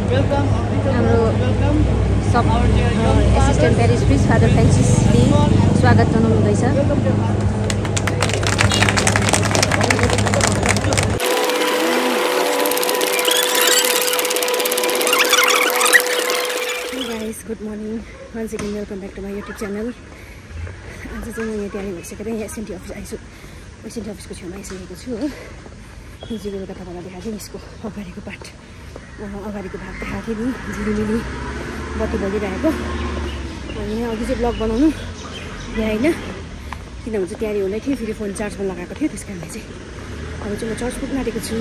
हाम्रो सब assistant parish priest father फ्रान्सिसले स्वागत जनाउनु हुँदैछ। Good morning, once again welcome back to my YouTube channel. आज चाहिँ म यहाँ तयारी भइसकेर यहाँ एसएनटी अफिस आइसु। एसएनटी अफिसको छेउमा आइसकेको छु हो। हिजो बेलुका तपाईँलाई देखाएको थिएँ यसको अगाडिको पार्ट, अगाडिको भाग देखाएको थिएँ नि, झिलिमिली बत्ती बलिरहेको। अनि यहाँ अघि चाहिँ ब्लग बनाउनु भ्याएन, किनभने चाहिँ तयारी हुँदै थियो, फेरि फोन चार्जमा लगाएको थियो, त्यस कारणले चाहिँ अब चाहिँ म चर्च पुग्न आँटेको छु।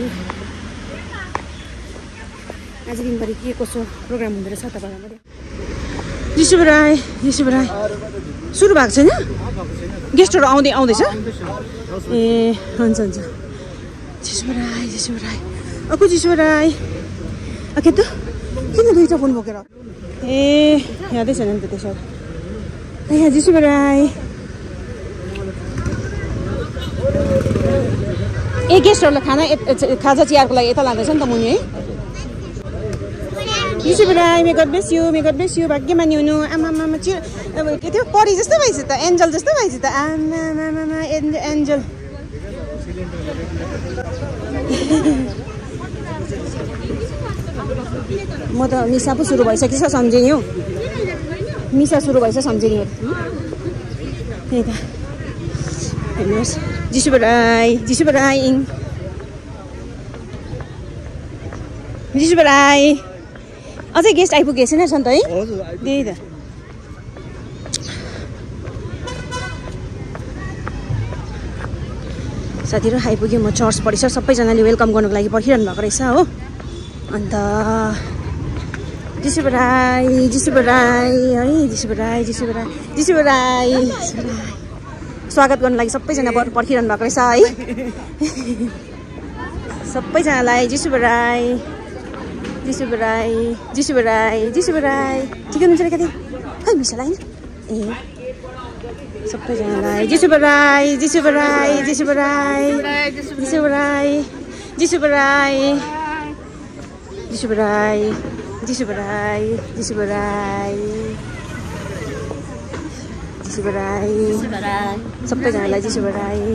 आज दिनभरि के कसो प्रोग्राम हुँदो रहेछ तपाईँलाई मैले जिसुबराई सुरु भएको छैन, गेस्टहरू आउँदैछ ए हुन्छ जिसुबराई अको जिसुबराई के त किन दुईवटा फोन बोकेर ए यादै छैन नि त त्यसो। यहाँ जिसुबराई ए गेस्टहरूलाई खाजा चियारको लागि यता लाँदैछ नि त मुनि है। जिसुबराई मे गड ब्लेस यू भाग्यमानी हुनु। आमामा चिर अब के थियो परी जस्तो भएछ त, एन्जल जस्तो भएछ त। आमामा एन्जल म त मिसा पो सुरु भइसकेछ सम्झिने हौ, मिसा सुरु भएछ सम्झिने हो त्यही त। हेर्नुहोस् जिसुबराई अझै गेस्ट आइपुगेको छैन नि त है, त्यही त। साथीहरू आइपुग्यो, म चर्च परिसर सबैजनाले वेलकम गर्नुको लागि पर्खिरहनु भएको रहेछ हो। अन्त जिसुबराई है, जिसुबराई स्वागत गर्नु लागि सबैजना पर्खिरहनु भएको रहेछ है। सबैजनालाई जिसुबराई ठिक हुनुहुन्छ रे कति खै मिसालाई ए सबैजनालाई जिसुबराई सबैजनालाई जिसुबराई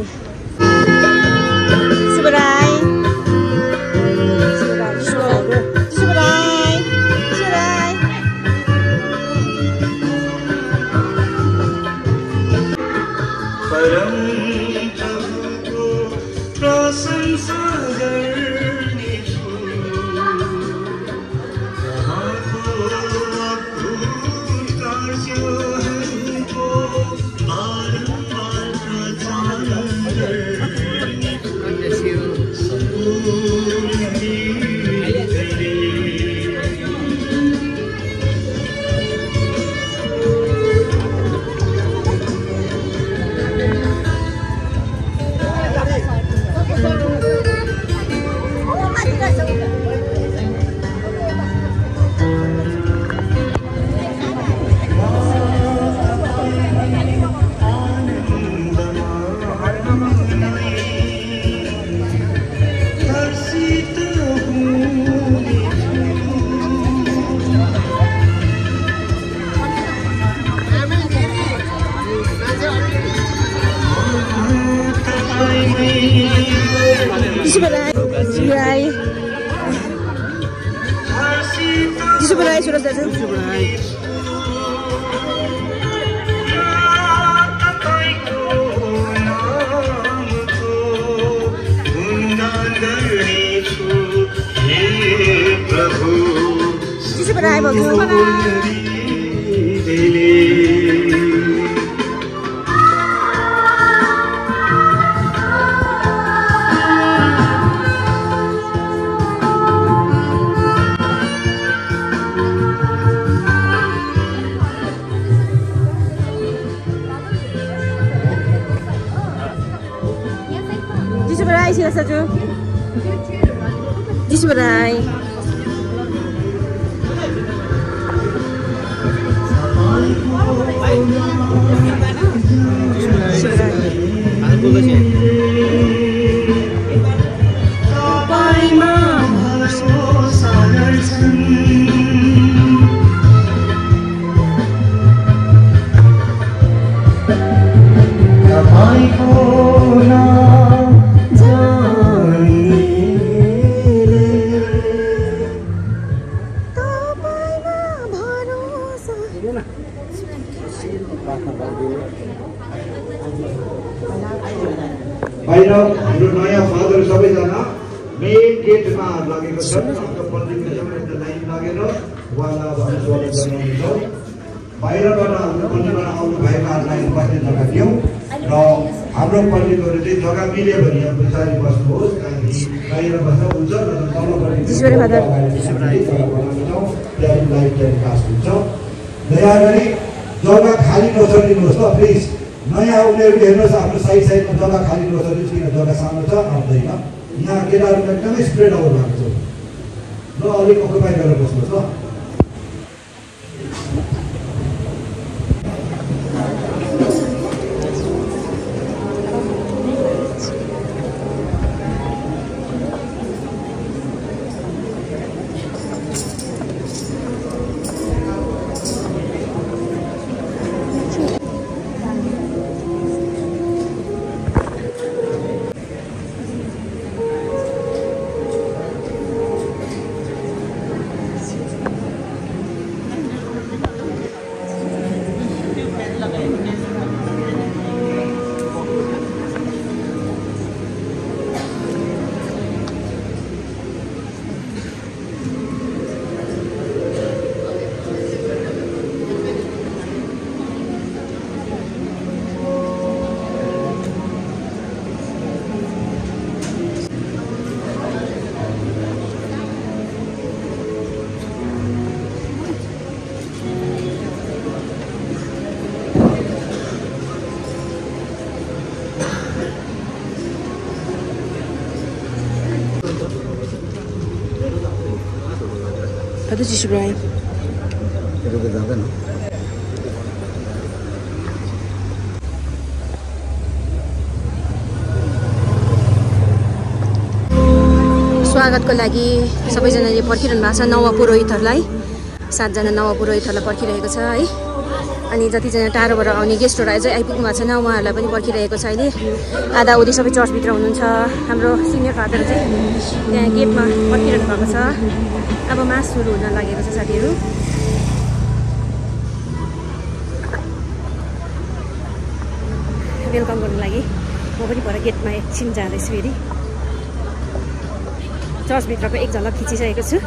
सुरज दाजु जिसुबराई Silas Saju Jisabarai Jisabarai यहाँनिर हाम्रो नयाँ फादर सबैजना मेन गेटमा लागेको छ। हाम्रो पन्डितले लाइन लागेर उहाँलाई अब स्वागत गराउनेछौँ। बाहिरबाट हाम्रो पन्डितबाट आउनु भएकाहरूलाई बस्ने जग्गा दियौँ र हाम्रो पन्डितहरू चाहिँ जग्गा मिल्यो भने यहाँ पछाडि बस्नुहोस्, किनकि बाहिर बस्दा हुन्छ र दया गरी जग्गा खाली नछोडिदिनुहोस् ल प्लिज। नयाँ आउनेहरू हेर्नुहोस्, आफ्नो साइड साइडमा जग्गा खाली नछोडिदिनुहोस्, किन जग्गा सानो छ आउँदैन। यहाँ केटाहरू एकदमै स्प्रेड आउट भएको छ ल, अलिक अकुपाई गरेर बस्नुहोस् ल। Itu sih Brian. Itu kita kan. स्वागतको लागि सबैजनाले पर्खिरहनु भएको छ। नव पुरोहितहरूलाई 7 जना नव पुरोहितहरूलाई पर्खिरहेको छ है। अनि जतिजना टाढोबाट आउने गेस्टहरू चाहिँ आइपुग्नु भएको छैन, उहाँहरूलाई पनि पर्खिरहेको छ। अहिले आधा उधी सबै चर्चभित्र हुनुहुन्छ। हाम्रो सिनियर फादर चाहिँ त्यहाँ गेटमा पर्खिरहनु भएको छ। अब मास सुरु हुन लागेको छ साथीहरू। वेलकम गर्नु लागि म पनि पर गेटमा एकछिन जाँदैछु। फेरि चर्चभित्रको एक झलक खिचिसकेको छु।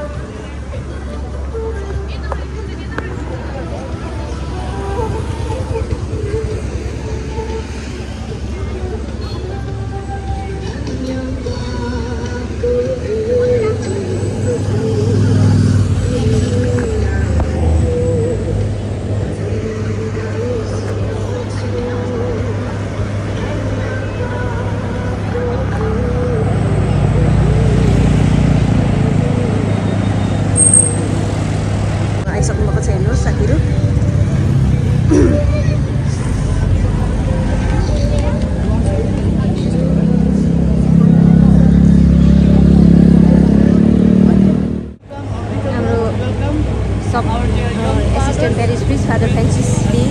एसिस्टेन्ट प्यारिस प्रिस्ट फादर फ्रान्सिसले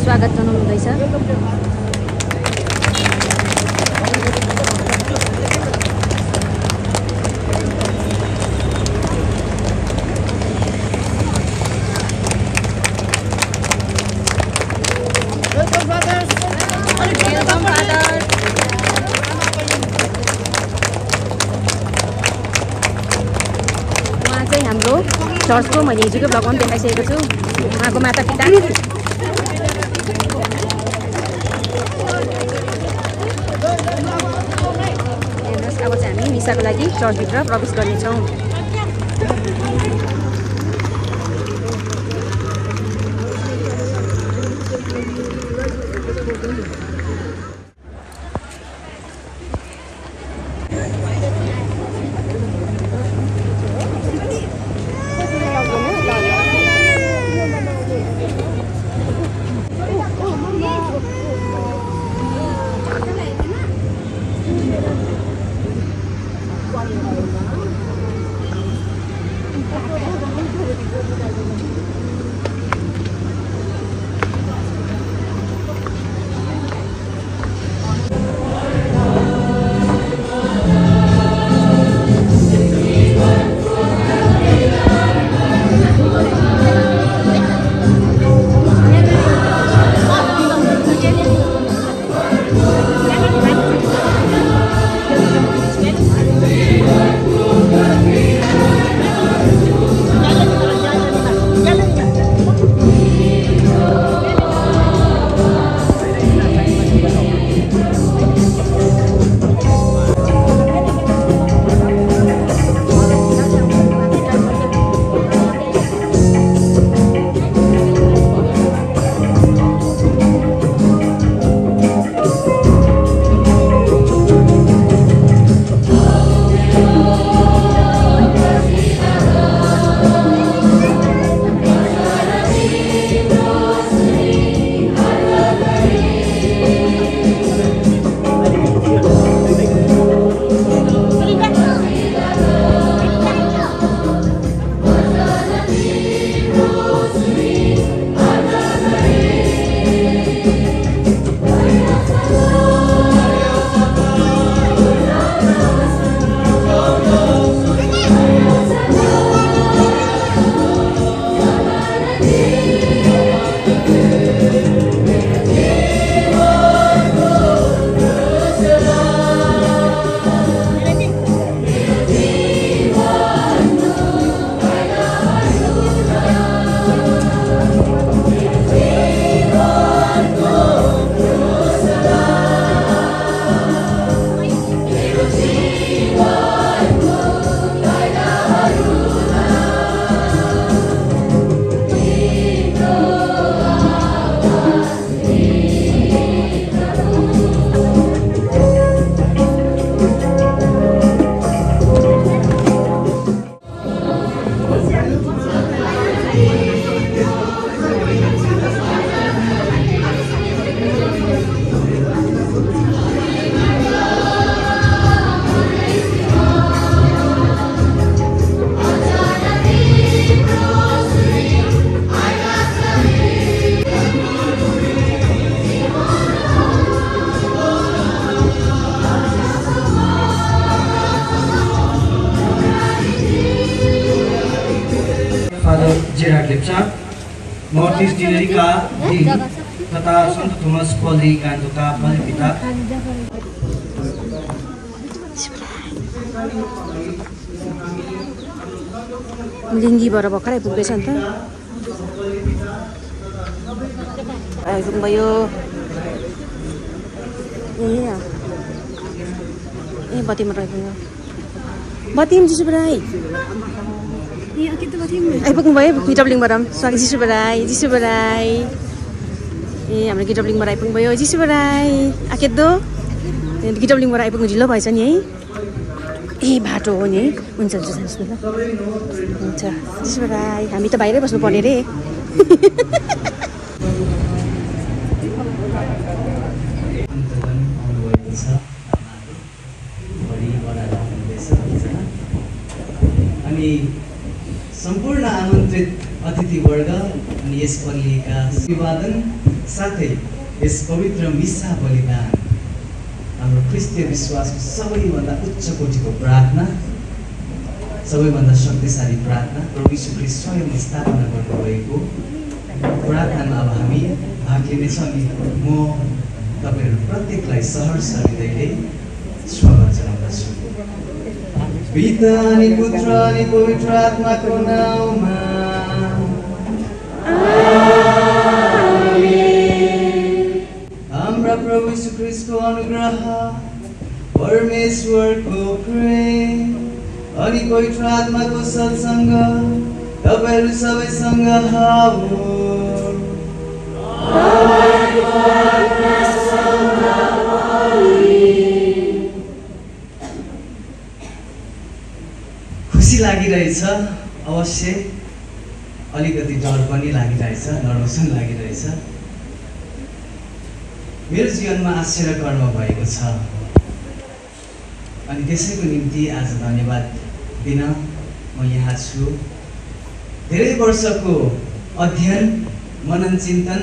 स्वागत जनाउनु हुँदैछ। उहाँ चाहिँ हाम्रो चर्चको मैले हिजोको ब्लगमा पनि देखाइसकेको छु। उहाँको माता पिता हेर्नुहोस्। अब चाहिँ हामी मिसाको लागि चर्चभित्र प्रवेश गर्नेछौँ। जेराड लेप्चा नर्थ इस्ट डिनेरीका दिन तथा सन्त थोमस पल्ली कान्छोका पल्ली पिता लिङ्गीबाट भर्खर आइपुग्दैछ नि त आइपुग्नुभयो ए बत्तीमा आइपुग्यो बत्तीम जिसु बराई आइपुग्नु भयो गिटबलिङबाट स्वागत जिसु बराई ए हाम्रो गिटबलिङबाट आइपुग्नु भयो जिसु बराई आकेदो गिटबलिङबाट आइपुग्नु ढिलो भएछ नि है ए बाटो हो नि हुन्छ हुन्छ जानुहोस् न ल हुन्छ जिसु बराई हामी त बाहिरै बस्नु पर्ने रे अनि सम्पूर्ण आमन्त्रित अतिथिवर्ग अनि यस पल्लीका अभिवादन साथै यस पवित्र मिसा बलिदान हाम्रो ख्रिस्टीय विश्वासको सबैभन्दा उच्च कोटिको प्रार्थना सबैभन्दा शक्तिशाली प्रार्थना प्रभु यीशु ख्रीष्ट स्वयं स्थापना गर्नुभएको प्रार्थनामा अब हामी भाग लिनेछौँ अनि म तपाईँहरू प्रत्येकलाई सहर्ष हृदयले स्वागत जनाउँदछु पिता अनि पुत्र अनि पवित्र आत्माको नाममा हाम्रा प्रभु यीशु ख्रीष्टको अनुग्रह परमेश्वरको प्रेम अनि पवित्र आत्माको सत्संग तपाईहरु सबैसँग होस्। खुसी लागिरहेछ, अवश्य अलिकति डर पनि लागिरहेछ, नर्भस पनि लागिरहेछ। मेरो जीवनमा आश्चर्य कर्म भएको छ अनि त्यसैको निम्ति आज धन्यवाद दिन म यहाँ छु। धेरै वर्षको अध्ययन, मनन चिन्तन,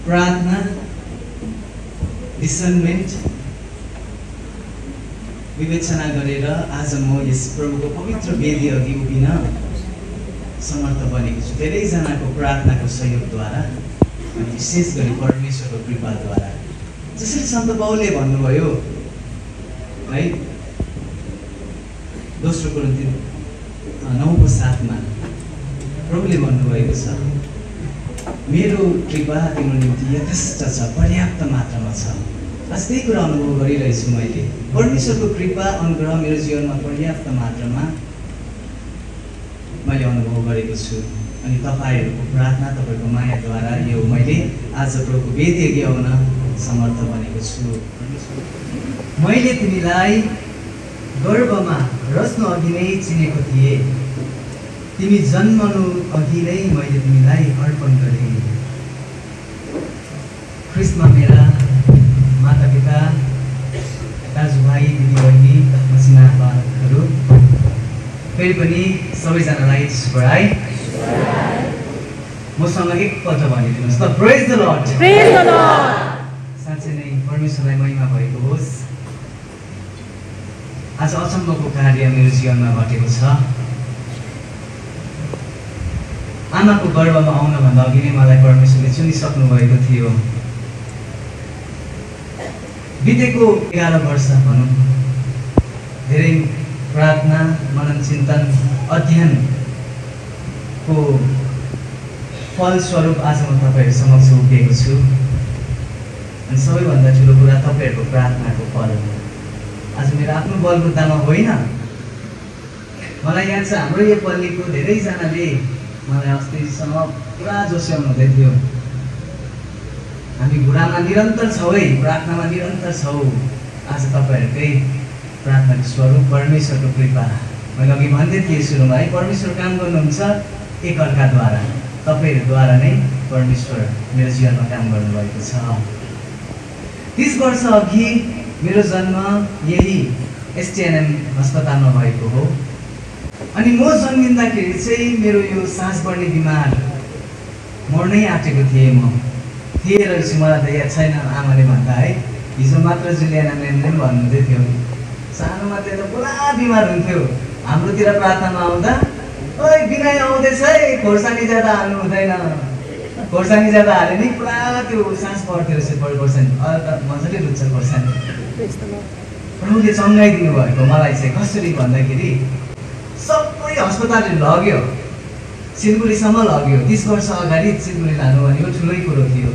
प्रार्थना, डिसर्नमेन्ट, विवेचना गरेर आज म यस प्रभुको पवित्र वेदी अघि उभिन समर्थ बनेको छु। धेरैजनाको प्रार्थनाको सहयोगद्वारा अनि विशेष गरी परमेश्वरको कृपाद्वारा। जसरी सन्त पाउलले भन्नुभयो है, दोस्रो कोरिन्थी 9:7 प्रभुले भन्नुभएको छ, मेरो कृपा तिम्रो निम्ति यथेष्ट छ, पर्याप्त मात्रामा छ। आज त्यही कुरा अनुभव गरिरहेछु मैले। परमेश्वरको कृपा अनुग्रह मेरो जीवनमा पर्याप्त मात्रामा मैले अनुभव गरेको छु। अनि तपाईहरुको प्रार्थना, तपाईको मायाद्वारा यो मैले आज प्रभुको वेदी अघि आउन समर्थ बनेको छु। मैले तिमीलाई गर्भमा रच्न अघि नै चिनेको थिएँ, तिमी जन्मनु अघि नै मैले तिमीलाई अर्पण गरेँ। ख्रिस्टमा मेरा मातापिता, दाजुभाइ, दिदीबहिनी, मसिना बालकहरू, फेरि पनि सबैजनालाई बधाई। मसँग एकपल्ट भनिदिनुहोस् त, praise the Lord. Praise the Lord. साँच्चै नै परमेश्वरलाई महिमा भएको होस्। आज अचम्मको कार्य मेरो जीवनमा घटेको छ। आमाको गर्भमा आउनभन्दा अघि नै मलाई परमेश्वरले चुनिसक्नु भएको थियो। बितेको 11 वर्ष भनौँ, धेरै प्रार्थना, मनन चिन्तन, अध्ययनको फलस्वरूप आज म तपाईहरु समक्ष उभिएको छु। अनि सबैभन्दा ठुलो कुरा तपाईहरुको प्रार्थनाको फल हो। आज मेरो आफ्नो बलबुतामा होइन, मलाई याद छ हाम्रो यो पल्लीको धेरैजनाले मलाई अस्तिसम्म पुरा जोस्याउनु हुँदै थियो, हामी घुँडामा निरन्तर छौ है, प्रार्थनामा निरन्तर छौ। आज तपाईहरुकै प्रार्थनाको स्वरूप परमेश्वरको कृपा, मैले अघि भन्दै थिएँ सुरुमा है, परमेश्वर काम गर्नुहुन्छ एकअर्काद्वारा, तपाईहरुद्वारा नै परमेश्वर मेरो जीवनमा काम गर्नुभएको छ। 30 वर्ष अघि मेरो जन्म यही एसटीएनएम अस्पतालमा भएको हो। अनि म जन्मिँदाखेरि चाहिँ मेरो यो सास बढ्ने बिमार मर्नै आँटेको थिएँ। म थिएँ रहेछु, मलाई त याद छैन, आमाले भन्दा है। हिजो मात्र जुलियाना म्यामले पनि भन्नुहुँदै थियो, सानोमा त्यो त पुरा बिमार हुन्थ्यो, हाम्रोतिर प्रार्थनामा आउँदा ओइ बिनाइ आउँदैछ है, खोर्सानी ज्यादा हाल्नु हुँदैन। खोर्सानी ज्यादा हाल्यो नि पुरा त्यो सास पर्थ्यो रहेछ खोर्सानी। अहिले त मजाले रुच्छ खोर्सानी। प्रभुले चङ्गाइदिनु भएको मलाई चाहिँ कसरी भन्दाखेरि सबै अस्पतालले लग्यो, सिलगढीसम्म लग्यो। 30 वर्ष अगाडि सिलगढी लानु भनेको ठुलै कुरो थियो।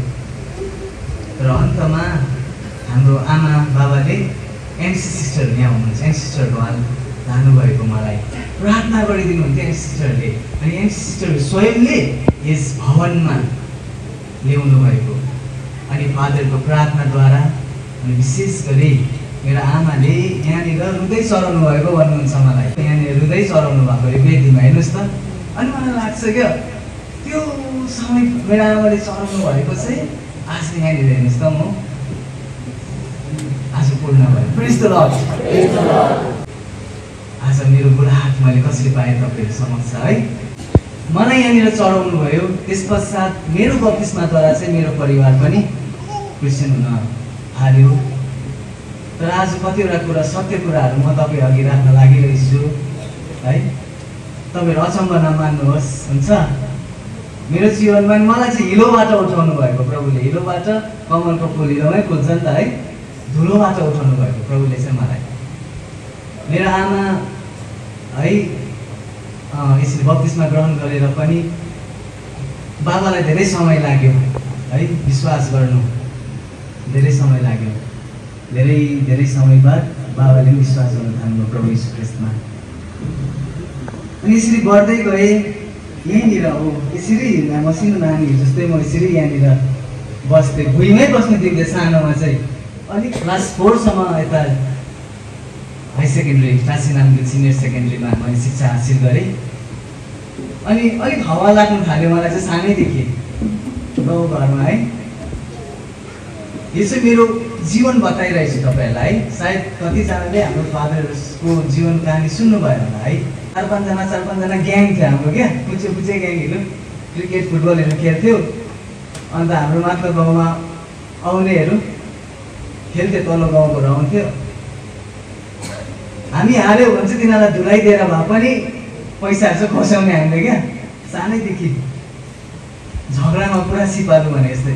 र अन्तमा हाम्रो आमा बाबाले एनसी सिस्टर यहाँ हुनुहुन्छ, एनसी सिस्टरको हाल लानुभएको मलाई प्रार्थना गरिदिनुहुन्थ्यो एनसी सिस्टरले। अनि एनसी सिस्टर स्वयंले यस भवनमा ल्याउनु भएको। अनि फादरको प्रार्थनाद्वारा अनि विशेष गरी मेरो आमाले यहाँनिर रुँदै चलाउनु भएको भन्नुहुन्छ मलाई। यहाँनिर रुँदै चलाउनु भएको यो वेदीमा हेर्नुहोस् त। अनि मलाई लाग्छ क्या त्यो समय मेरो आमाले चलाउनु भएको चाहिँ आज यहाँनिर हेर्नुहोस् त, म आज पूर्ण भयो। प्रेज द लर्ड। आज मेरो बुढा हात मैले कसरी पाएँ तपाईँहरू समक्ष है। मलाई यहाँनिर चढाउनु भयो। त्यस पश्चात मेरो बप्तिस्माद्वारा चाहिँ मेरो परिवार पनि क्रिस्चियन हुन थाल्यो। तर आज कतिवटा कुरा सत्य कुराहरू म तपाईँ अघि राख्न लागिरहेछु छु है। तपाईँहरू अचम्म नमान्नुहोस्, हुन्छ। मेरो जीवनमा मलाई चाहिँ हिलोबाट उठाउनु भएको प्रभुले। हिलोबाट कमलको फुल हिलोमै फुल्छ नि त है। धुलोबाट उठाउनु भएको प्रभुले चाहिँ मलाई। मेरो आमा है यसरी बप्तिस्मा ग्रहण गरेर पनि बाबालाई धेरै समय लाग्यो है विश्वास गर्नु। धेरै समय लाग्यो। धेरै धेरै समय बाद बाबाले पनि विश्वास गर्न थाल्नु प्रभु यीशु ख्रीष्टमा। अनि यसरी बढ्दै गएँ। यहीँनिर हो यसरी मसिनो नानीहरू जस्तै म यसरी यहाँनिर बस्थेँ। भुइँमै बस्नु दिन्थेँ सानोमा चाहिँ। अलिक क्लास 4 सम्म यता हाई सेकेन्ड्री टाँसी नामको सिनियर सेकेन्ड्रीमा मैले शिक्षा हासिल गरेँ। अनि अलिक हावा लाग्नु थाल्यो मलाई चाहिँ सानैदेखि गाउँघरमा है। यो चाहिँ मेरो जीवन बताइरहेछु तपाईँहरूलाई। सायद कतिजनाले हाम्रो फादरको जीवन कहानी सुन्नुभयो होला है। 4-5जना ग्याङ थियो हाम्रो क्या, पुचे ग्याङहरू क्रिकेट फुटबलहरू खेल्थ्यो। अन्त हाम्रो माथिल्लो गाउँमा आउनेहरू खेल्थ्यो, तल्लो गाउँबाट आउँथ्यो। हामी हार्यो भने चाहिँ तिनीहरूलाई धुलाइदिएर भए पनि पैसाहरू चाहिँ खसाउने हामीले क्या। सानैदेखि झगडामा पुरा सिपालु भने जस्तै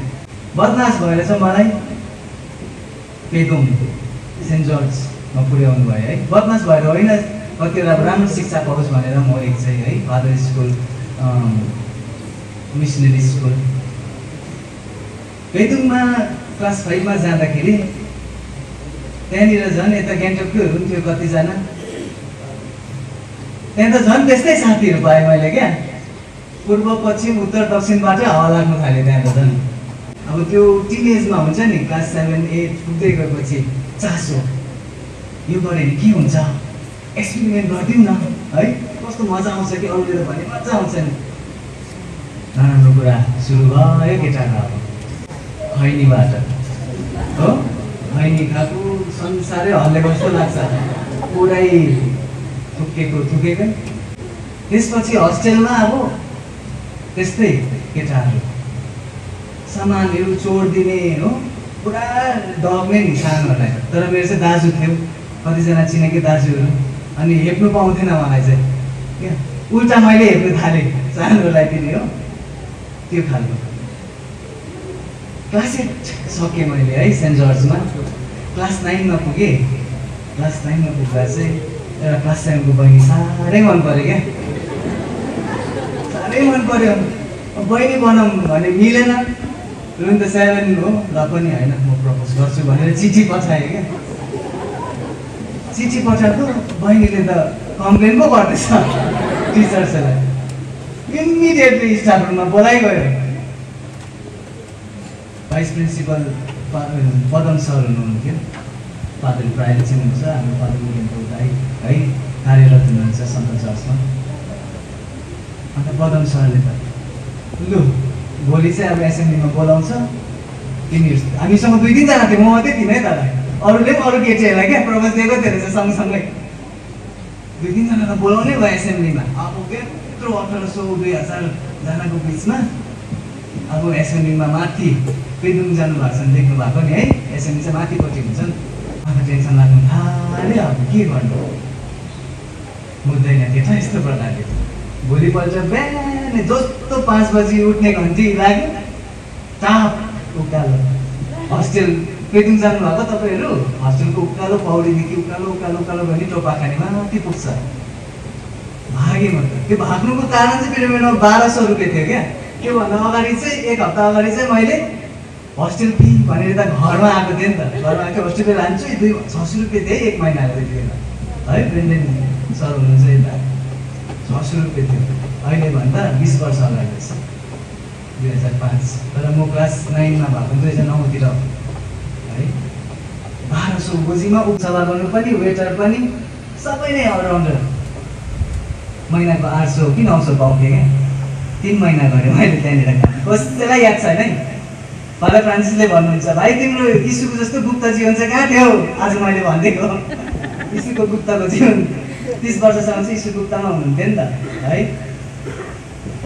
बदमास भएर चाहिँ मलाई पेदोङ सेन्ट जर्जमा पुर्याउनु भयो है। बदमास भएर होइन, कतिवटा राम्रो शिक्षा पाओस् भनेर म एक चाहिँ है फादर स्कुल मिसनरी स्कुल पेदोङमा क्लास 5मा जाँदाखेरि त्यहाँनिर झन् यता गान्तोककोहरू पनि थियो कतिजना। त्यहाँ त झन् त्यस्तै साथीहरू पाएँ मैले क्या। पूर्व पश्चिम उत्तर दक्षिणबाटै हावा लाग्नु थाल्यो त्यहाँ त झन्। अब त्यो टिनेजमा हुन्छ नि क्लास 7, 8 पुग्दै गएपछि चासो यो गऱ्यो भने के हुन्छ, एक्सपेरिमेन्ट गरिदिउँ न है, कस्तो मजा आउँछ कि अरूले भने मजा आउँछ नि। नराम्रो कुरा सुरु भयो केटाहरू। अब खैनीबाट हो, खैनी खाएको संसारै हल्लेको जस्तो लाग्छ, पुरै थुकेकै। त्यसपछि हस्टेलमा अब त्यस्तै केटाहरू सामानहरू चोरिदिने हो, पुरा डग्ने नि सानोहरूलाई। तर मेरो चाहिँ दाजु थियो, कतिजना चिनेको दाजुहरू। अनि हेप्नु पाउँथेन मलाई चाहिँ क्या, उल्टा मैले हेप्नु थालेँ सानोलाई दिने हो, त्यो खालको। क्लास 8 सकेँ मैले है सेन्ट जर्जमा। क्लास 9मा पुगेँ। क्लास 9मा पुग्दा चाहिँ एउटा क्लास 7को बहिनी साह्रै मन पऱ्यो क्या, साह्रै मन पऱ्यो। बहिनी बनाऊँ भने मिलेन। रुन त 7 हो र पनि होइन म प्रपोज गर्छु भनेर चिठी पठाएँ क्या। चिठी पठाएको बहिनीले त कम्प्लेन पो गर्दैछ टिचर्सलाई। इमिडिएटली स्टाफ रुममा बोलाइ गयो। भाइस प्रिन्सिपल पदम सर हुनुहुन्थ्यो, फादर प्रायः चिन्नुहुन्छ, हाम्रो फादर मुकेन्द्र दाइ है कार्यरत हुनुहुन्छ सन्त चर्चमा। अन्त पदम सरले त लु भोलि चाहिँ अब एसेम्ब्लीमा बोलाउँछ, तिमीहरू हामीसँग 2-3 जना थियो, म मात्रै थिइनँ है तर अरूले पनि अरू केटीहरूलाई क्या प्रपोज दिएको थियो रहेछ सँगसँगै। 2-3 जनालाई बोलाउनै भयो एसेम्ब्लीमा। अब त्यत्रो 1800-2000 जनाको बिचमा अब एसेम्ब्लीमा माथि पेदुङ जानुभएको छ देख्नु भएको नि है, एसेम्ब्ली चाहिँ माथिपट्टि हुन्छ नि। अन्त टेन्सन लाग्नु थाल्यो, अब के गर्नु, बुझ्दैन केटा यस्तो प्रकारले भोलिपल्ट बिहान जस्तो 5 बजी उठ्ने घन्टी लाग्यो टाप उकालो हस्टेल पेदुङ जानुभएको तपाईँहरू हस्टेलको उकालो पौडीदेखि उकालो उकालो उकालो गरी टोपा खाने माथि पुग्छ भागेँ म त त्यो भाग्नुको कारण चाहिँ मेरो मेरोमा 1200 रुपियाँ थियो क्या त्योभन्दा अगाडि चाहिँ 1 हप्ता अगाडि चाहिँ मैले हस्टेल फी भनेर त घरमा आएको थिएँ नि त घरमा आएको हस्टेल फी लान्छु 600 रुपियाँ थिएँ 1 महिनाको थियो है ब्रेन्डेन सर हुनुहुन्छ यता 600 रुपियाँ थियो अहिले भन्दा 20 वर्ष अगाडि रहेछ 2005 तर म क्लास 9 मा भएको 2009 तिर है 1200 गोजीमा उपसभा गर्नु पनि वेटर पनि सबै नै अलराउन्डर महिनाको 800 कि 900 पाउँथेँ क्या 3 महिना गरेँ मैले त्यहाँनिर कसैलाई याद छैन है फादर फ्रान्सिसले भन्नुहुन्छ भाइ तिम्रो यीशुको जस्तो गुप्त जीवन चाहिँ कहाँ थियो आज मैले भनिदिएको यीशुको गुप्तको जीवन 30 वर्षसम्म चाहिँ यीशु गुप्तमा हुनुहुन्थ्यो नि त है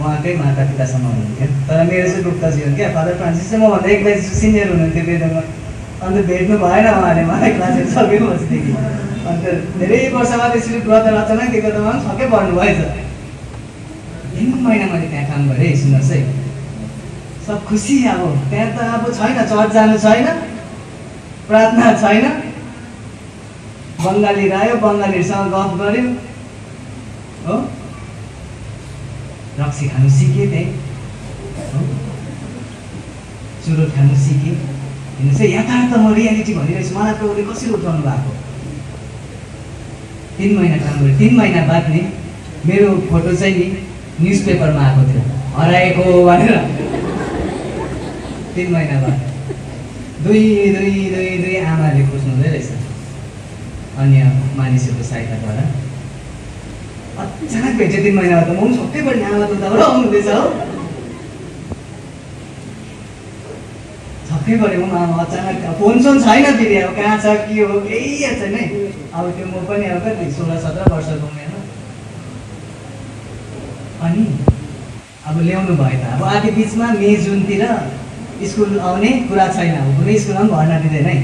उहाँकै माता पितासँग हुनुहुन्थ्यो तर मेरो चाहिँ गुप्त जीवन क्या फादर फ्रान्सिस चाहिँ मभन्दा 1 बैच सिनियर हुनुहुन्थ्यो वेदमा अन्त भेट्नु भएन उहाँले मलाई क्लासहरू सकेको बसेदेखि अन्त धेरै वर्षमा त्यसरी व्रत रचना के गर्दा उहाँ छक्कै पर्नु भएछ 3 महिना मैले त्यहाँ काम गरेँ सुन्नुहोस् है सब खुसी अब त्यहाँ त अब छैन चर्च जानु छैन प्रार्थना छैन बङ्गाली आयो बङ्गालीहरूसँग गफ गऱ्यो हो रक्सी खानु सिकेँ त्यही हो चुरोट खानु सिकेँ हेर्नुहोस् है यथार्थ म रियालिटी भनिरहेछु मलाई प्रभुले कसरी उठाउनु भएको 3 महिना काम गरेँ 3 महिना बाद नि मेरो फोटो चाहिँ नि न्युज पेपरमा आएको थियो हराएको भनेर 3 महिना बाद दुई आमाले खोज्नु हुँदै रहेछ अन्य मानिसहरूको सहायताद्वारा अचानक भेट्यो 3 महिना बाद म छक्कै पर्ने आमा त उताबाट आउनुहुँदैछ हो छक्कै पऱ्यो म आमा अचानक फोन छैन फेरि अब कहाँ छ के हो केही याद छैन है अब त्यो म पनि अब कति 16-17 वर्षको उमेरमा अनि अब ल्याउनु भयो त अब आधी बिचमा मे जुनतिर स्कुल आउने कुरा छैन अब कुनै स्कुलमा पनि भर्ना दिँदैन है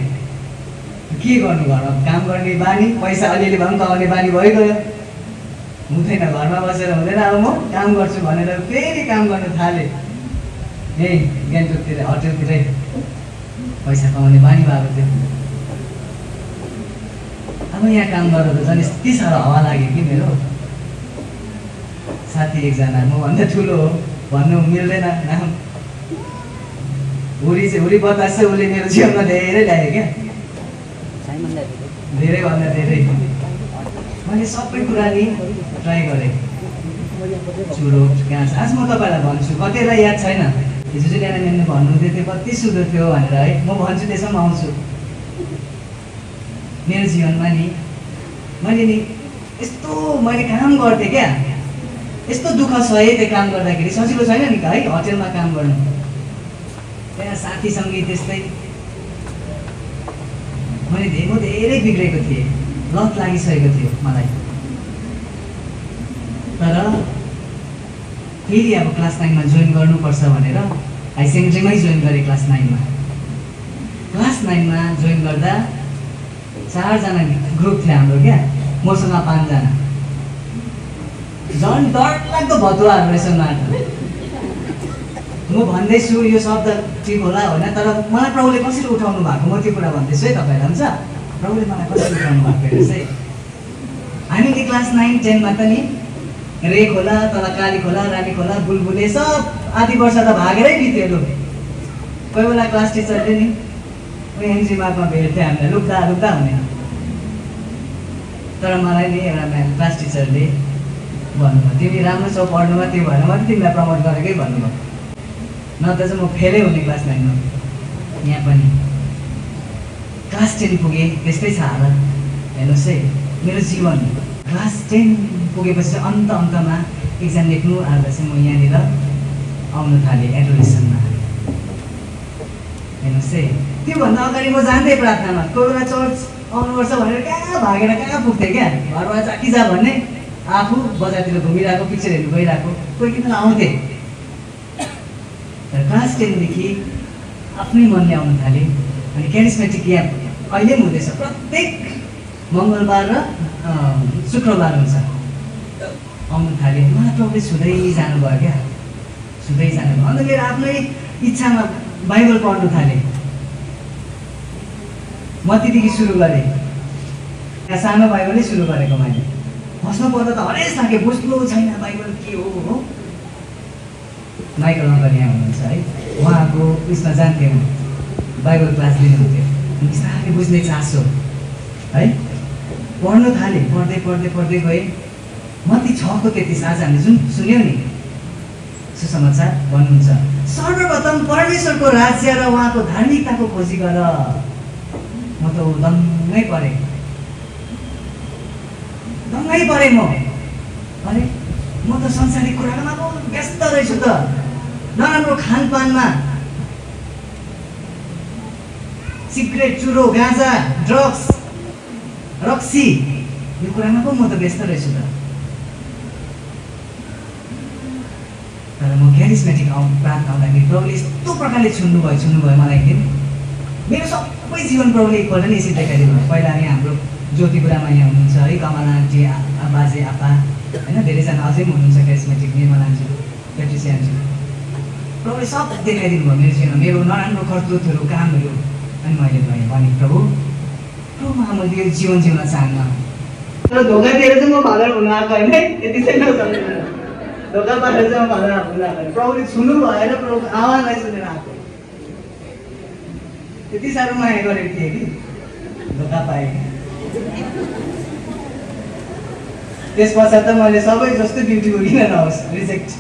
के गर्नु घरमा काम गर्ने बानी पैसा अलिअलि भए पनि कमाउने बानी भइगयो हुँदैन घरमा बसेर हुँदैन अब म काम गर्छु भनेर फेरि काम गर्न थालेँ यही गान्तोकतिर होटलतिरै पैसा कमाउने बानी भएको थियो अब यहाँ काम गरेर झन् यति साह्रो हावा लाग्यो कि मेरो साथी एकजना मभन्दा ठुलो हो भन्नु मिल्दैन नाम हुरी बतास चाहिँ उसले मेरो जीवनमा धेरै ल्यायो क्या धेरैभन्दा धेरै मैले सबै कुरा नि ट्राई गरेँ चुरोट गाँस आज म तपाईँलाई भन्छु कतिलाई याद छैन हिजो चाहिँ बिहान मिल्नु भन्नुहुँदै थियो कति सुधो थियो भनेर है म भन्छु त्यसमा आउँछु मेरो जीवनमा नि मैले नि यस्तो मैले काम गर्थेँ क्या यस्तो दुःख सहे त्यो काम गर्दाखेरि सजिलो छैन नि है होटेलमा काम गर्नु त्यहाँ साथीसँगै त्यस्तै मैले धेरै बिग्रेको थिएँ लत लागिसकेको थियो मलाई तर फेरि अब क्लास 9 मा जोइन गर्नुपर्छ भनेर हाई सेकेन्ड्रीमै जोइन गरेँ क्लास 9 मा क्लास 9 मा जोइन गर्दा 4 जना ग्रुप थियो हाम्रो क्या मसँग 5 जना झन् डरलाग्दो भतुवाहरू रहेछ उनीहरू म भन्दैछु यो शब्द ठिक होला होइन तर मलाई प्रभुले कसरी उठाउनु भएको म त्यो कुरा भन्दैछु है तपाईँलाई हुन्छ प्रभुले मलाई कसरी उठाउनु भएको रहेछ है हामीले क्लास 9-10 मा त नि रेख होला तल काली खोला रानी खोला बुलबुले सब आधी वर्ष त भागेरै बित्यो लु कोही बेला क्लास टिचरले नि एनजी मार्कमा भेट्थ्यो हामीलाई लुक्दा हुने तर मलाई नि एउटा क्लास टिचरले भन्नुभयो तिमी राम्रो छौ पढ्नुमा त्यो भएर मात्रै तिमीलाई प्रमोट गरेकै भन्नुभयो न त चाहिँ म फेलै हुने क्लास 9 मा यहाँ पनि क्लास 10 पुगेँ त्यस्तै छ हाल हेर्नुहोस् है मेरो जीवन क्लास 10 पुगेपछि अन्तमा एक्जाम लेख्नु आएर चाहिँ म यहाँनिर आउन थालेँ एडोलेसनमा हेर्नुहोस् है त्योभन्दा अगाडि म जान्थेँ प्रार्थनामा कोही बेला चर्च आउनुपर्छ भनेर कहाँ भागेर कहाँ पुग्थेँ क्या घरमा जाकी जा भन्ने आफू बजारतिर घुमिरहेको पिक्चर हेर्नु गइरहेको कोही किन आउँथेँ तर क्लास 10 देखि आफ्नै मनले आउन थालेँ अनि क्यारिस्मेटिक यहाँ अहिले पनि हुँदैछ प्रत्येक मङ्गलबार र शुक्रबार हुन्छ आउनु थाले उहाँ प्रभुले छुँदै जानुभयो क्या छुँदै जानुभयो अन्त मेरो आफ्नै इच्छामा बाइबल पढ्नु थालेँ म त्यतिकै सुरु गरेँ यहाँ सानो बाइबलै सुरु गरेको मैले फर्स्टमा पढ्दा त हरेस लाग्यो बुझ्नु छैन बाइबल के हो माइकल अङ्कल यहाँ हुनुहुन्छ है उहाँको उयसमा जान्थेँ म बाइबल क्लास दिनुहुन्थ्यो बिस्तारै बुझ्ने चासो है पढ्नु थालेँ पढ्दै पढ्दै पढ्दै गएँ मत्ती 6 को 33 आज हामीले जुन सुन्यौँ नि सुसमाचार भन्नुहुन्छ सर्वप्रथम परमेश्वरको राज्य र उहाँको धार्मिकताको खोजी गर म त दङ्गै परेँ म अरे म त संसारिक कुरामा व्यस्त रहेछु त नराम्रो खानपानमा सिगरेट चुरो गाँजा ड्रग्स रक्सी यो कुरामा पो म त व्यस्त रहेछु त तर म क्यारिस्मेटिक प्रार्थना आउँदाखेरि प्रभुले यस्तो प्रकारले छुन्नुभयो मलाई कि मेरो सबै जीवन प्रभुले एकपल्ट नै यसरी देखाइदिनु भयो पहिला यहाँ हाम्रो ज्योति गुरामा यहाँ हुनुहुन्छ है कमला आन्टी बाजे आपा होइन धेरैजना अझै पनि हुनुहुन्छ क्यारिस्मेटिक निर्मला आन्टी पेट्रिसिया आन्टी प्रभुले सब देखाइदिनु भयो मेरो जीवनमा मेरो नराम्रो कर्तृत्वहरू कामहरू अनि मैले भने प्रभु म यो जीवन जिउन चाहन्न तर धोका दिएर चाहिँ म भादर हुन आएको होइन यति चाहिँ नसम्झनु धोका पारेर चाहिँ म भादर हुन आएको प्रभुले छुनु भएर प्रभुको आवाजलाई सुनेर आएको त्यति साह्रो माया गरेको थिएँ कि धोका पाएँ त्यस पश्चात त मैले सबै जस्तो ड्युटीको किन नहोस् रिजेक्ट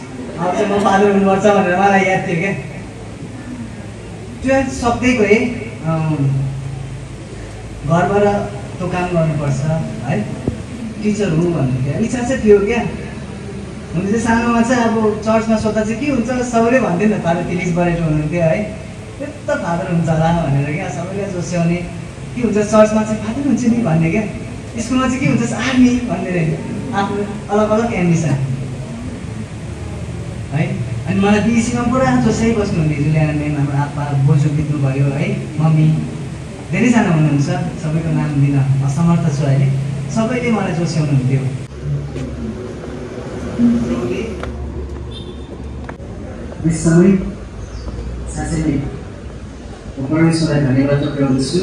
अब चाहिँ म फादर हुनुपर्छ भनेर मलाई याद थियो क्या 12 सक्दै गएँ घरबाट त्यो काम गर्नुपर्छ है टिचर हुँ भन्ने क्या इच्छा चाहिँ थियो क्या हुन चाहिँ सानोमा चाहिँ अब चर्चमा सोद्धा चाहिँ के हुन्छ सबैले भन्थ्यो नि फादर फिलिक्स बरेटो हुनुहुन्थ्यो है त्यस्तो फादर हुन्छ होला भनेर क्या सबैले जोस्याउने के हुन्छ चर्चमा चाहिँ फादर हुन्छ नि भन्ने क्या स्कुलमा चाहिँ के हुन्छ आर्मी भन्ने आफ्नो अलग अलग एम्बिसन है अनि मलाई बिएसीमा पुरा जोसाइ बस्नुहुन्थ्यो जुलियाना म्याम हाम्रो आप्पा बोजू बित्नुभयो है मम्मी धेरैजना हुनुहुन्छ सबैको नाम दिन असमर्थ छु अहिले सबैले मलाई जोस्याउनुहुन्थ्यो यस समय साँच्चै नै परमेश्वरलाई धन्यवाद टक्राउँदछु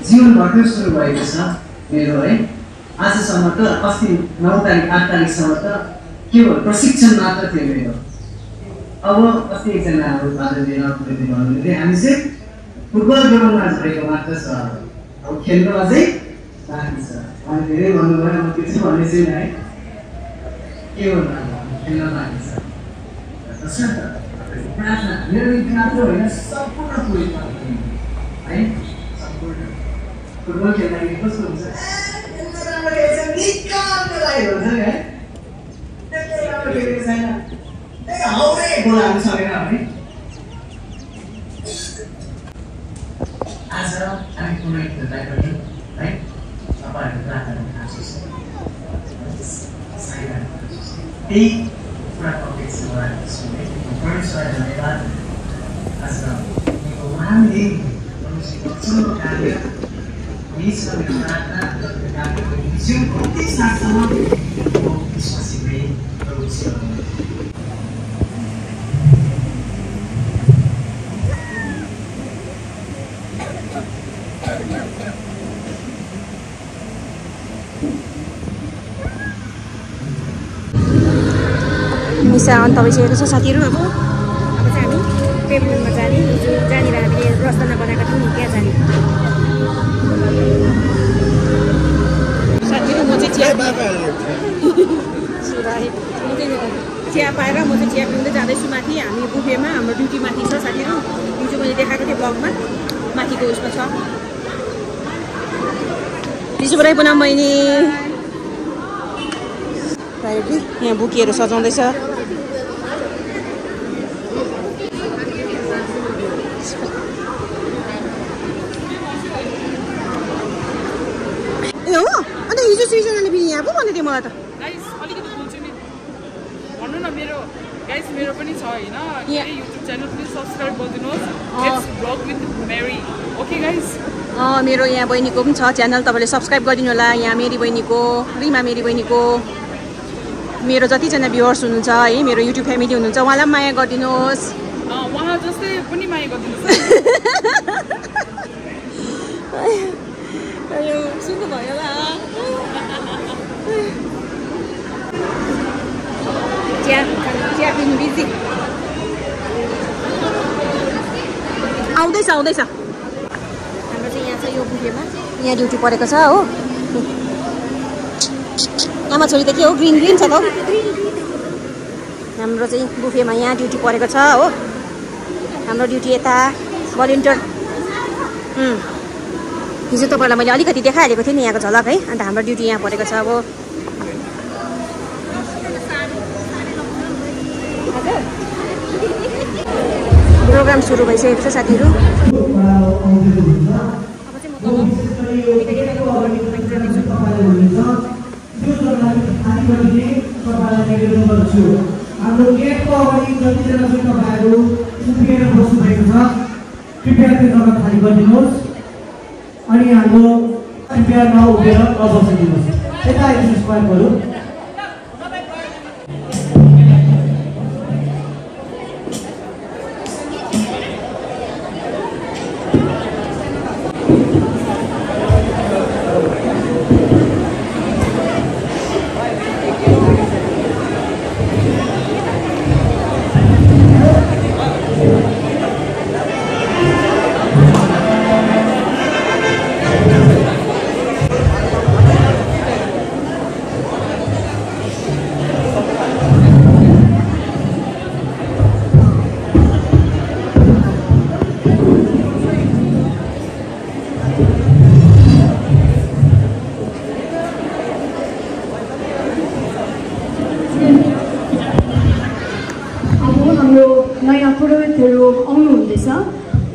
जीवन भर्खर सुरु भएको छ मेरो है आजसम्म त अस्ति 9 तारिक 8 तारिकसम्म त केवल प्रशिक्षण मात्र थियो मेरो अब अस्ति एकजना हाम्रो फादरले भन्नुहुन्थ्यो हामी चाहिँ फुटबल ग्राउन्डमा झरेको मात्र छ अब खेल्नु अझै बाँकी छ अनि धेरै भन्नुभयो म त्यो चाहिँ भन्ने छैन है के भन्नु खेल्न बाँकी छ प्रार्थना मेरो निम्ति मात्र होइन सम्पूर्ण पुरुषमा है सम्पूर्ण फुटबल खेल्दाखेरि कस्तो हुन्छ निकाल्नु लागेको हुन्छ नि है त्यति राम्रो खेलेको छैन हाउडै बोलाउनु सकेन भने आज हामी कुनै खेल्दा पनि है तपाईँहरूको प्रार्थना खाँचो त्यही कुराको अपेक्षा गरेको छु है परमेश्वरलाई धन्यवाद आज यो उहाँले मनुष्यको ठुलो कार्य ईश्वरको प्रार्थना जीवनको अन्तिम साथसम्म विश्वासी भए प्रभु मिसा अन्त भइसकेको छ साथीहरू अब चाहिँ हामी पेम्पलमा जाने जहाँनिर हामीले रसदाना बनाएको थियौँ नि त्यहाँ जाने साथीहरू म चाहिँ चिया पाएर म चाहिँ चिया पिउँदै जाँदैछु माथि हामी बुफेमा हाम्रो ड्युटी माथि छ साथीहरू जुन चाहिँ मैले देखाएको थिएँ ब्लगमा माथिको उसमा छ त्यसोबाट पुनः मैले यहाँ बुकेहरू सजाउँदैछ ए हो अन्त हिजो सृजनाले पनि यहाँ पो भन्दै थियो मलाई त अलिकति बोल्छु नि भन्नु न मेरो पनि छ होइन युट्युब च्यानल प्लिज सब्सक्राइब गरिदिनुहोस् it's blog with Mary okay guys मेरो यहाँ बहिनीको पनि छ च्यानल, तपाईँले सब्सक्राइब गरिदिनु होला। यहाँ मेरी बहिनीको, रिमा मेरी बहिनीको, मेरो जतिजना भ्युअर्स हुनुहुन्छ है, मेरो युट्युब फ्यामिली हुनुहुन्छ, उहाँलाई पनि माया गरिदिनुहोस्। उहाँ जस्तै पनि माया गरिदिनुहोस्। सुन्नुभयो होला। चिया पिनु बिजी आउँदैछ हाम्रो चाहिँ यहाँ चाहिँ यो बुफेमा यहाँ ड्युटी परेको छ हो। आमा छोरी त के हो ग्रिन छ त हौ। हाम्रो चाहिँ बुफेमा यहाँ ड्युटी परेको छ हो। हाम्रो ड्युटी यता भलिन्टियर। हिजो तपाईँलाई मैले अलिकति देखाइहालेको थिएँ नि यहाँको झलक है। अन्त हाम्रो ड्युटी यहाँ परेको छ अब। प्रोग्राम सुरु भइसकेको छ साथीहरू। हाम्रो गेटको अगाडि जतिजना पनि तपाईँहरू उभिएर बस्नुभएको छ कृपया त्यो जग्गा खाली गरिदिनुहोस् अनि हाम्रो कृपया नउभिएर नबसिदिनुहोस्। यता आइदिनुहोस् पाइपहरू।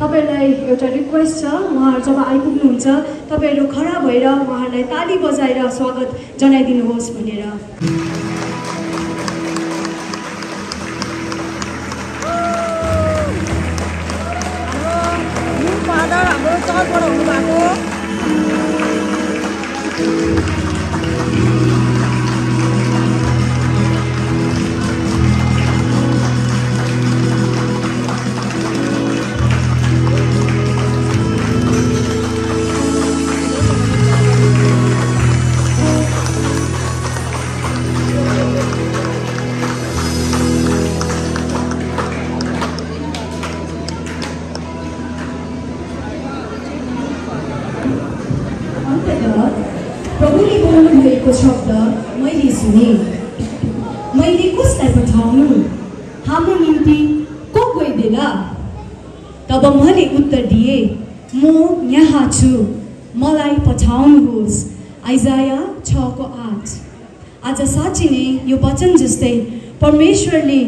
तपाईलाई एउटा रिक्वेस्ट छ, उहाँहरू जब आइपुग्नुहुन्छ तपाईहरू खडा भएर उहाँहरूलाई ताली बजाएर स्वागत जनाइदिनुहोस् भनेर। हाम्रो चर्चबाट हुनुभएको प्रभुले बोल्नुभएको शब्द मैले सुने। मैले कसलाई पठाउनु, हाम्रो निम्ति को गइदेला? तब मैले उत्तर दिए, म यहाँ छु, मलाई पठाउनुहोस्। आइजाया 6:8। आज साँच्चै नै यो वचन जस्तै परमेश्वरले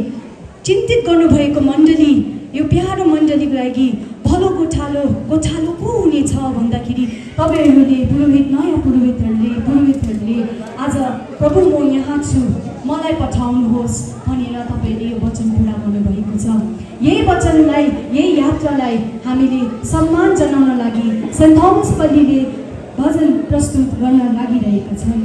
चिन्तित गर्नुभएको मण्डली, यो प्यारो मण्डलीको लागि भलो गोठालो को हुनेछ भन्दाखेरि तपाईहरूले नयाँ पुरोहितहरूले आज प्रभु म यहाँ छु, मलाई पठाउनुहोस् भनेर तपाईँले यो वचन पुरा गर्नुभएको छ। यही वचनलाई, यही यात्रालाई हामीले सम्मान जनाउन लागि सेन्ट थोमस पल्लीले भजन प्रस्तुत गर्न लागिरहेका छन्।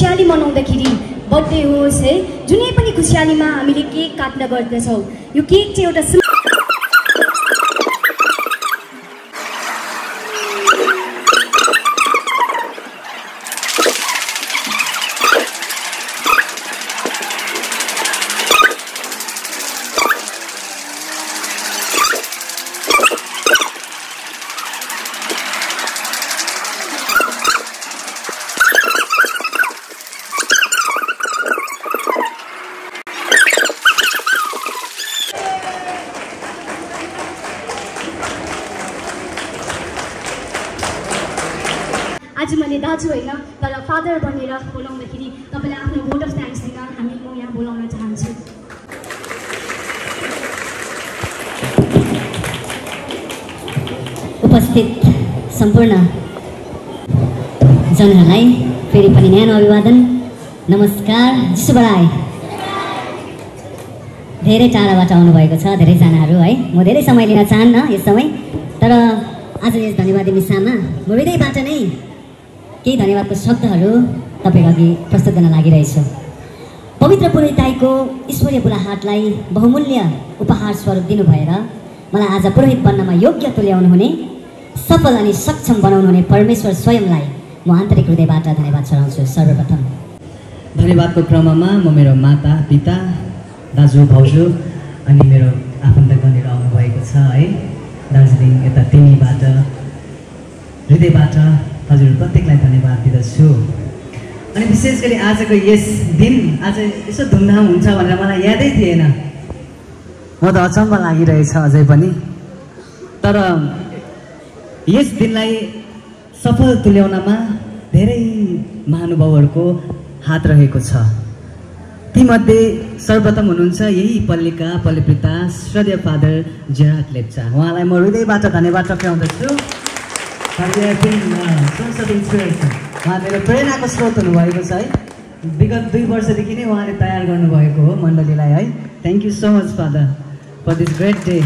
खुसियाली मनाउँदाखेरि बर्थडे होस् है जुनै पनि खुसियालीमा हामीले केक काट्न गर्दछौँ। यो केक चाहिँ एउटा आज मैले दाजु होइन तर फादर बनेर बोलाउँदाखेरि तपाईँलाई आफ्नो भोट अफ थ्याङ्क्ससँग म यहाँ बोलाउन चाहन्छु। उपस्थित सम्पूर्ण जनहरूलाई फेरि पनि न्यानो अभिवादन, नमस्कार, जिसुबराई। धेरै टाढाबाट आउनुभएको छ धेरैजनाहरू है। म धेरै समय लिन चाहन्न यस समय, तर आज यस धन्यवादी मिसामा म हृदयबाट नै केही धन्यवादको शब्दहरू तपाईँ अघि प्रस्तुत गर्न लागिरहेछु। पवित्र पुरोहिताईको ईश्वरीय बुलाहाटलाई बहुमूल्य उपहार स्वरूप दिनुभएर मलाई आज पुरोहित बन्नमा योग्य तुल्याउनु हुने, सफल अनि सक्षम बनाउनु हुने परमेश्वर स्वयंलाई म आन्तरिक हृदयबाट धन्यवाद चढाउँछु। सर्वप्रथम धन्यवादको क्रममा म मेरो माता पिता दाजु भाउजू अनि मेरो आफन्तगणहरू आउनुभएको छ है। दार्जिलिङ यता तिमीबाट हृदयबाट हजुर प्रत्येकलाई धन्यवाद दिँदछु। अनि विशेष गरी आजको यस दिन आज यसो धुमधाम हुन्छ भनेर मलाई यादै थिएन। म त अचम्म लागिरहेछ अझै पनि। तर यस दिनलाई सफल तुल्याउनमा धेरै महानुभावहरूको हात रहेको छ। तीमध्ये सर्वप्रथम हुनुहुन्छ यही पल्लीका पल्लीपिता श्रद्धेय फादर जेराट लेप्चा। उहाँलाई म हृदयबाट धन्यवाद टक्राउँदछु। उहाँ मेरो प्रेरणाको स्रोत हुनुभएको छ है। विगत 2 वर्षदेखि नै उहाँले तयार गर्नुभएको हो मण्डलीलाई है। Thank you so much father for this great day.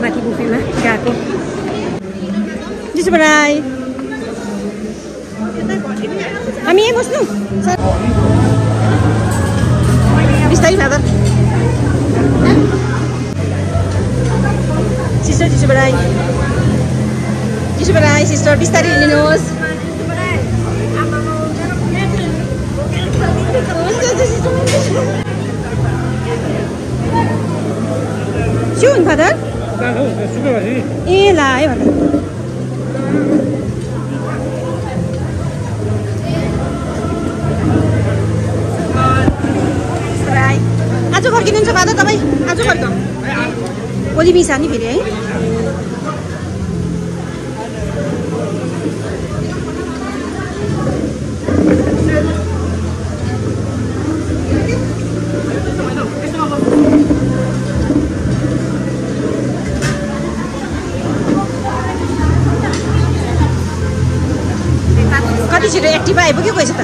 माथि बुफेमा गएको जिसु बराई हामी यहीँ बस्नु बिस्तारै फादर सिस्टर जिसु बराई सिस्टर बिस्तारै हिँड्नुहोस् Siun, father? Lah, ya, father. Right. आज फर्किनुहुन्छ father तपाईँ? आज फर्कौँ. भोलि बिसा नि फेरि है? कति छिटो एक्टिभ आइपुग्यो पैसा त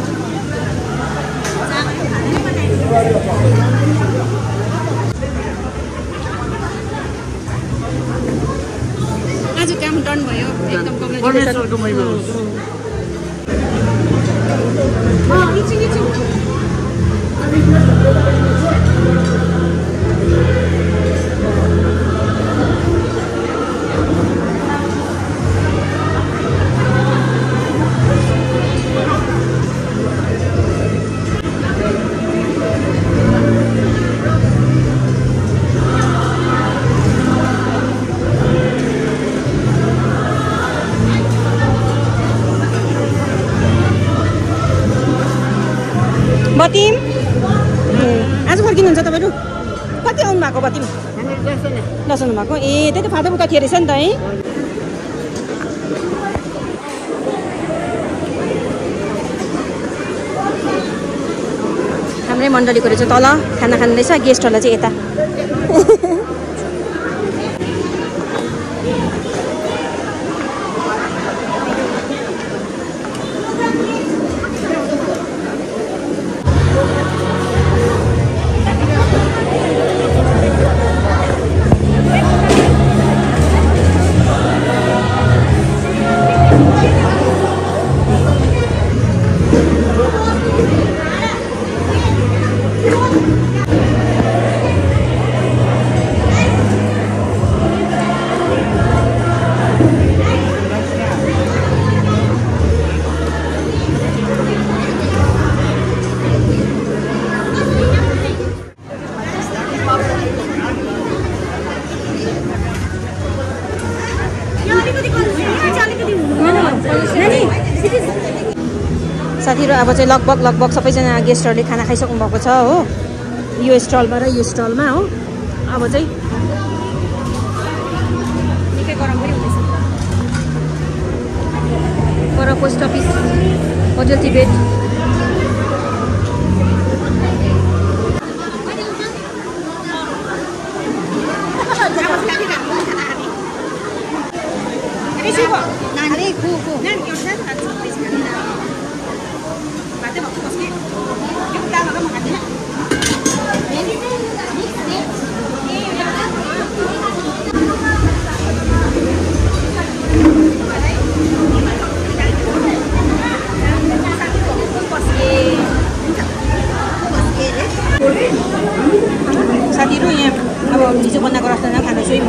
आज काम डन भयो एकदम परमेश्वरको महिमा होस् बतिम आज फर्किनुहुन्छ तपाईँहरू कति आउनु भएको बतिम दर्शन भएको ए त्यही त फादर उता थियो रहेछ नि त है हाम्रै मण्डलीको रहेछ तल खाना खानु रहेछ गेस्टहरूलाई चाहिँ यता साथीहरू अब चाहिँ लगभग सबैजना गेस्टहरूले खाना खाइसक्नु भएको छ हो यो स्टलमा र यो स्टलमा हो अब चाहिँ निकै गरम पनि हुँदैछ पर पोस्ट अफिस होटल टिबेट साथीहरू यहाँ अब चिसो बनाएको रस्तामा खाँदैछु है म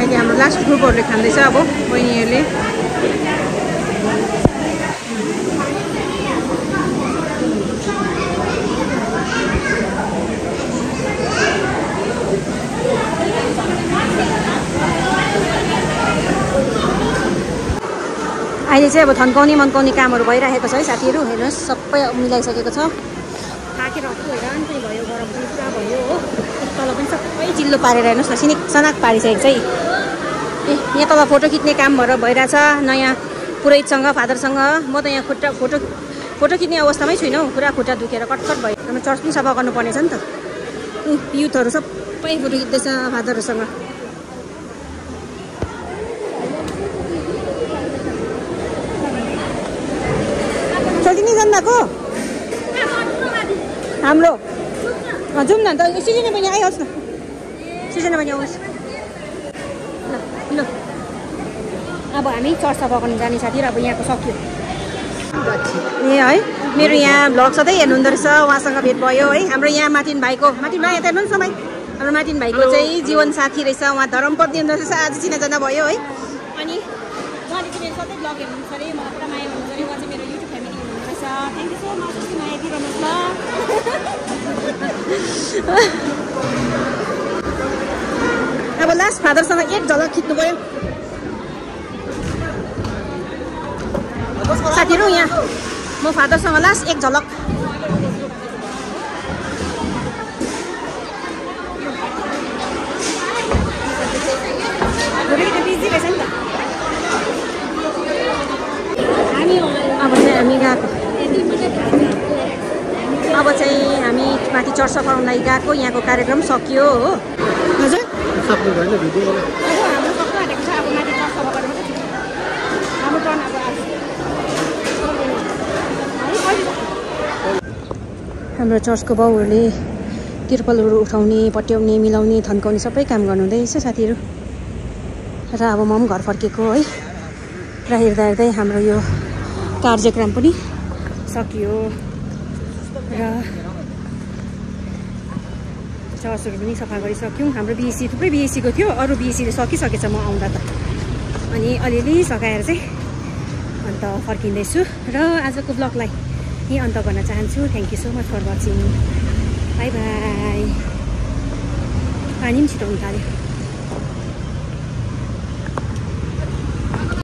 अहिले हाम्रो लास्ट ग्रुपहरूले खाँदैछ अब बहिनीहरूले अहिले चाहिँ अब थन्काउने मनकाउने कामहरू भइरहेको छ है साथीहरू हेर्नुहोस् सबै मिलाइसकेको छ थाकेर हैरान पनि भयो गरम पनि पुरा भयो हो तल पनि सबै चिल्लो पारेर हेर्नुहोस् न सिनिक सनाक पारिसकेको छ है ए यहाँ तल फोटो खिच्ने काम भइरहेछ नयाँ पुरोहितसँग फादरसँग म त यहाँ फोटो फोटो खिच्ने अवस्थामै छुइनँ हौ, पुरा खुट्टा दुखेर कटकट भयो। हाम्रो चर्च पनि सफा गर्नुपर्ने छ नि त। युथहरू सबै फोटो खिच्दैछ फादरहरूसँग। चल्दिनै जान्दाको हाम्रो जाउँ न अन्त सिजना बहिनी आइहाल्छ न, सिजना बहिनी आउँछ ल ल। अब हामी चर्च सफा गर्न जाने साथीहरू। अब यहाँको सक्यो ए है। मेरो यहाँ भ्लग सधैँ हेर्नुहुँदो रहेछ, उहाँसँग भेट भयो है। हाम्रो यहाँ मार्टिन भाइको, मार्टिन भाइ यता हेर्नु नि समय, हाम्रो मार्टिन भाइको चाहिँ जीवन साथी रहेछ, उहाँ धर्मपत्नी हुँदो रहेछ। आज चिनाजाना भयो है। अनि उहाँले चाहिँ मेरो सधैँ भ्लग हेर्नुहुन्छ अरे, मलाई पुरा माया हुनुहुन्छ अरे। उहाँ चाहिँ मेरो युट्युब फ्यामिली हुनुहुन्छ रहेछ। थ्याङ्क यू सो मच, यति माया दिइरहनुहोस् ल। अब लास्ट फादरसँग एक झलक खिच्नु पऱ्यो साथीहरू। यहाँ म फादरसँग लास्ट एक झलक। बिजी रहेछ नि त। अब चाहिँ हामी गएको, अब चाहिँ हामी माथि चर्च सफा गर्नलाई गएको। यहाँको कार्यक्रम सकियो हो। हजुर सक्नु भएन भिडियो हाम्रो सक्नु आँटेको छ। अब माथि चर्च सफा गरेर मात्रै हाम्रो टर्न अब हाम्रो चर्चको बाउहरूले तिर्पलहरू उठाउने, पट्याउने, मिलाउने, थन्काउने सबै काम गर्नुहुँदैछ साथीहरू। र अब म पनि घर फर्केको है। र हेर्दा हेर्दै हाम्रो यो कार्यक्रम पनि सकियो र चर्चहरू पनि सफा गरिसक्यौँ। हाम्रो बिएससी थुप्रै बिएससीको थियो, अरू बिएससीले सकिसकेछ म आउँदा त। अनि अलिअलि सकाएर चाहिँ अन्त फर्किँदैछु र आजको ब्लगलाई यहीँ अन्त गर्न चाहन्छु। Thank you so much for watching. Bye bye. पानी पनि छिटो हुन थाल्यो।